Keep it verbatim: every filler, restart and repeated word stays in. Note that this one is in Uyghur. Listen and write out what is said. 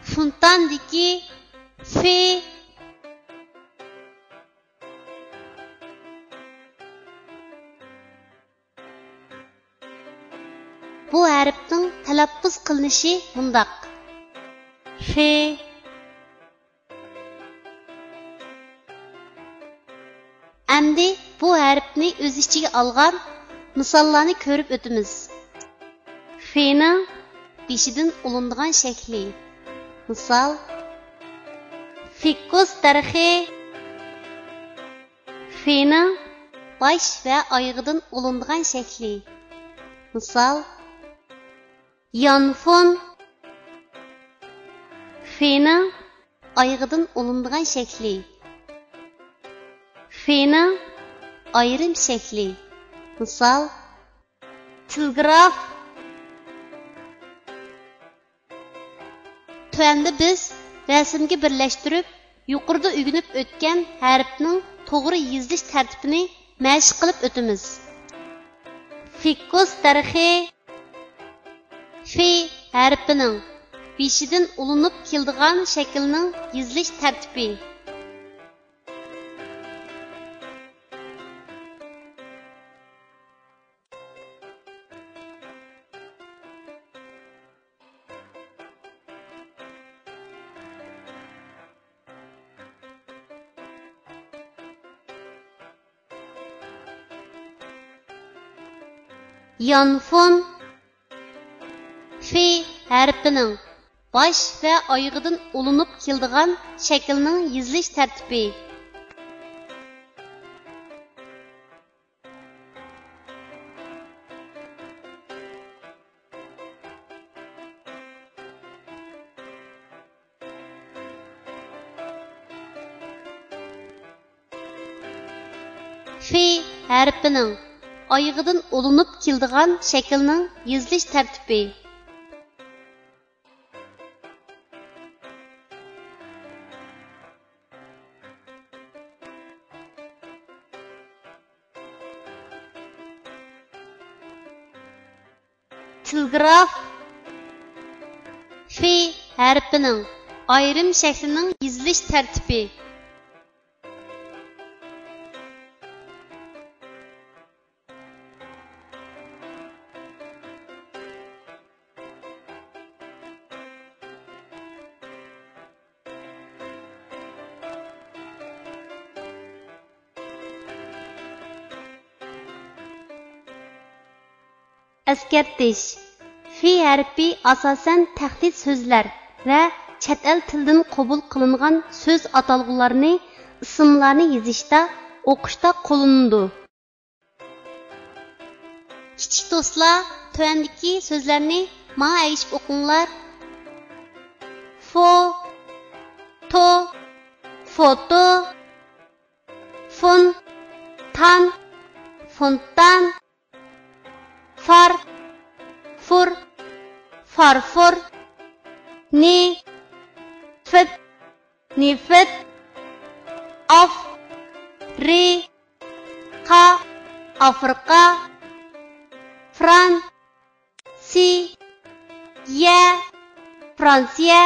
فونتاندىكى ف. بۇ ھەرپنىڭ تەلەپپۇز قىلىنىشى مۇنداق: ف. ئەمدى بۇ ھەرپنى ئۆز ئىچىگە ئالغان مىساللارنى كۆرۈپ ئۆتىمىز. فنىڭ بېشىدىن ئۇلىنىدىغان شەكلى. مىسال، فىكۇس دەرىخى. فنىڭ باش ۋە ئايىغىدىن ئۇلىنىدىغان شەكلى. مىسال، يانفون. فنىڭ ئايىغىدىن ئۇلىنىدىغان شەكلى. فنىڭ ئايرىم شەكلى. مىسال، تېلېگراف. تۆۋەندە بىز رەسىمگە بىرلەشتۈرۈپ، يۇقىرىدا ئۆگىنىپ ئۆتكەن ھەرپنىڭ توغرا يېزىلىش تەرتىپىنى مەشىق قىلىپ ئۆتىمىز. فىكۇس دەرىخى. ف ھەرپىنىڭ بېشىدىن ئۇلىنىپ كېلىدىغان شەكىلنىڭ يېزىلىش تەرتىپى. يانفون. ف ھەرپىنىڭ باش ۋە ئايىغىدىن ئۇلىنىپ كېلىدىغان شەكىلنىڭ يېزىلىش تەرتىپى. ف ھەرپىنىڭ ئايىغىدىن ئۇلىنىپ كېلىدىغان شەكىلنىڭ يېزىلىش تەرتىپى. تېلېگراف. ف ھەرپىنىڭ ئايرىم شەكلىنىڭ يېزىلىش تەرتىپى. ئەسكەرتىش. ف ھەرپى ئاساسەن تەھدىت سۆزلەر ۋە چەت ئەل تىلىدىن قوبۇل قىلىنغان سۆز ئاتالغۇلارنى، ئىسىملارنى يېزىشتا، ئوقۇشتا قوللىنىلىدۇ. كىچىك دوستلار، تۆۋەندىكى سۆزلەرنى ماڭا ئەگىشىپ ئوقۇڭلار. فو، تو، فوتو، فون، تان، فونتان، فار، فۇر، فارفۇر، نى، فىت، نېفىت، ئاف، رى، قا، ئافرىقا، فران، سى، يە، فرانسىيە،